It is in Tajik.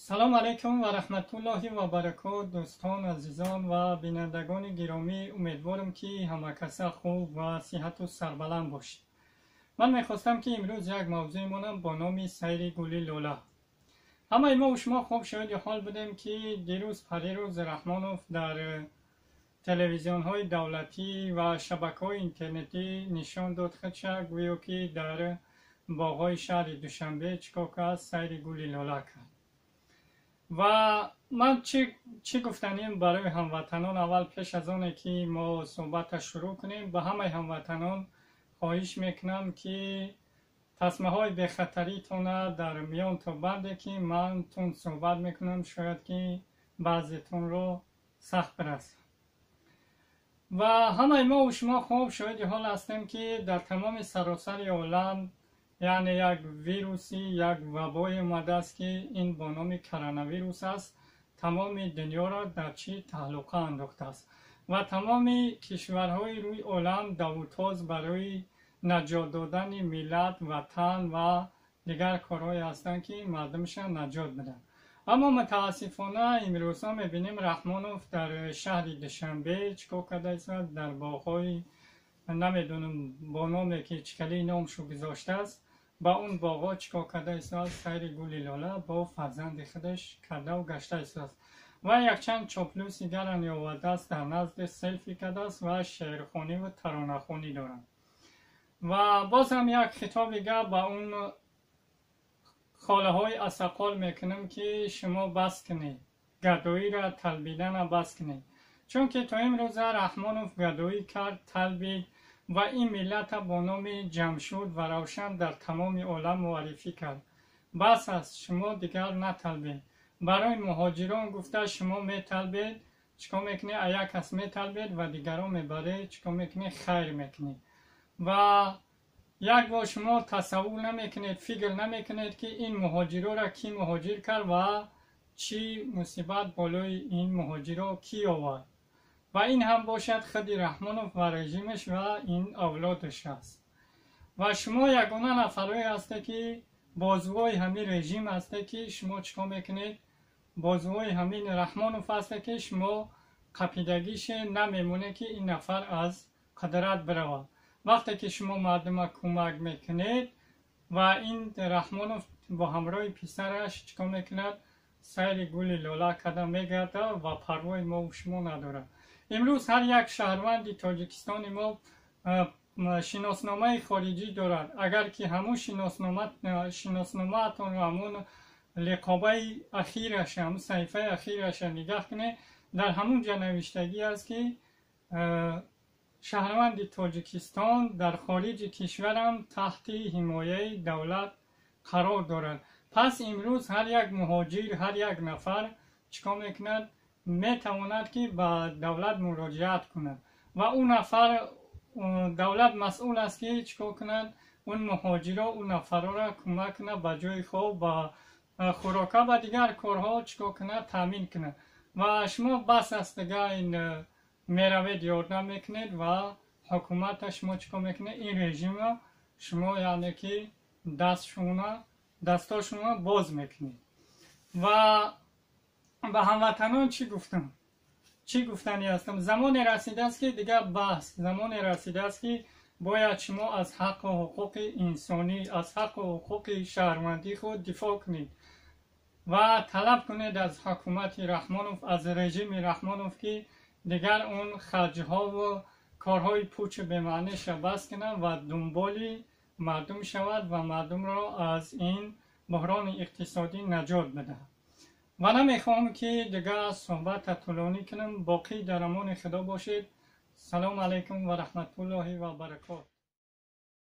Салом алайкум ва раҳматуллоҳи ва баракот, дӯстон, азизон ва бинандагони гиромӣ. Умедворам, ки ҳамакаса хуб ва сиҳату сарбаланд бошед. Ман мехостам, ки имрӯз як мавзӯе монам бо номи сайри гули лола. Ҳамаи мо шумо хуб шоҳиди ҳол будем, ки дирӯз парирӯз Раҳмонов дар телевизионҳои давлатӣ ва шабакаҳои интернетӣ нишон дод худша, гӯё ки дар боғҳои шаҳри Душанбе чӣ кор кард, сайри гули лола кард. Ва ман чӣ гуфтанем барои ҳамватанон? Аввал, пеш аз оне ки мо суҳбатро шурӯъ кунем, ба ҳамаи ҳамватанон хоҳиш мекунам, ки тасмаҳои бехатаритона дар миёнто банде, ки ман тунд суҳбат мекунам, шояд ки баъзетонро сахт бирасад. Ва ҳамаи мо шумо хуб шоҳиди ҳол ҳастем, ки дар тамоми саросари олам, яъне як вируси, як вабое омадааст, ки ин бо номи коронавирус аст, тамоми дунёро дар чӣ таҳлука андохтааст ва тамоми кишварҳои рӯи олам давутоз барои наҷот додани миллат, ватан ва дигар корҳое ҳастанд, ки мардумашон наҷот бидиҳанд. Аммо мутаассифона имрӯзҳо мебинем, Раҳмонов дар шаҳри Душанбе чӣ кор кардааст? Дар боғҳои, намедонам бо номе ки чӣ кали номшу гузоштааст, ба он боғҳо чӣ кор карда истодааст? Сайри гули лола бо фарзанди худаш кардаву гашта истодааст ва якчанд чоплюси гарани овардааст, дар назди селфи кардааст ва шеърхониву таронахонӣ доранд. Ва боз ҳам як хитоби гап ба он холаҳои асақол мекунам, ки шумо бас кунед гадоиро, талбидана бас кунед, чунки то имрӯза Раҳмонов гадоӣ кард, талбид ва ин миллата бо номи Ҷамшуд ва Равшан дар тамоми олам муаррифӣ кард. Бас аст, шумо дигар наталбед. Барои муҳоҷирон гуфта шумо металбед, чӣ кор мекунед? А як кас металбед ва дигарон мебаред, чӣ кор мекунед? Хайр мекунед. Ва як бор шумо тасаввур намекунед, фикр намекунед, ки ин муҳоҷироро кӣ муҳоҷир кард ва чӣ мусибат болои ин муҳоҷиро кӣ овард. Ва ин ҳам бошад худи Раҳмонов ва режимаш ва ин авлодаш аст. Ва шумо ягона нафарое ҳастед, ки бозувои ҳамин режим ҳастед, ки шумо чӣ кор мекунед? Бозувои ҳамин Раҳмонов ҳастед, ки шумо қапидагише намемонед, ки ин нафар аз қудрат биравад. Вақте ки шумо мардума кӯмак мекунед ва ин Раҳмонов бо ҳамроҳи писараш чӣ кор мекунад? Сайри гули лола карда мегардад ва парвои мову шумо надорад. Имрӯз ҳар як шаҳрванди Тоҷикистони мо шиносномаи хориҷӣ дорад. Агар ки ҳамун шиносномаатонро, ҳамун лиқобаи ахираша, ҳамун саҳифаи ахираша нигаҳ кунед, дар ҳамун ҷа навиштагӣ аст, ки шаҳрванди Тоҷикистон дар хориҷи кишварам таҳти ҳимояи давлат қарор дорад. Пас имрӯз ҳар як муҳоҷир, ҳар як нафар чӣ кор мекунад? Метавонад, ки ба давлат муроҷиат кунад ва ӯ нафар, давлат масъул аст, ки чӣ кор кунад? Он муҳоҷиро, ӯ нафарро кӯмак кунад, ба ҷои хоб, ба хӯрока, ба дигар корҳо чӣ кор кунад? Таъмин кунад. Ва шумо бас аст дига, ин меравед, ёрдам мекунед ва ҳукумата шумо чӣ кор мекунед? Ин режимро шумо, яъне ки дастшуна, дастошуна боз мекунед. Ва ба ҳамватанон чӣ гуфтам, чӣ гуфтанӣ ҳастам? Замоне расидааст, ки дигар баҳс, замоне расидааст, ки бояд шумо аз ҳаққу ҳуқуқи инсонӣ, аз ҳаққу ҳуқуқи шаҳрвандии худ дифоъ кунед ва талаб кунед аз ҳукумати Раҳмонов, аз режими Раҳмонов, ки дигар он харҷҳову корҳои пучу бемаъниша бас кунад ва дунболи мардум шавад ва мардумро аз ин буҳрони иқтисодӣ наҷот бидиҳад. Ва намехоҳам, ки дигар суҳбатро тӯлонӣ кунам. Боқӣ дар амони Худо бошед. Салому алайкум ва раҳматуллоҳи ва баракот.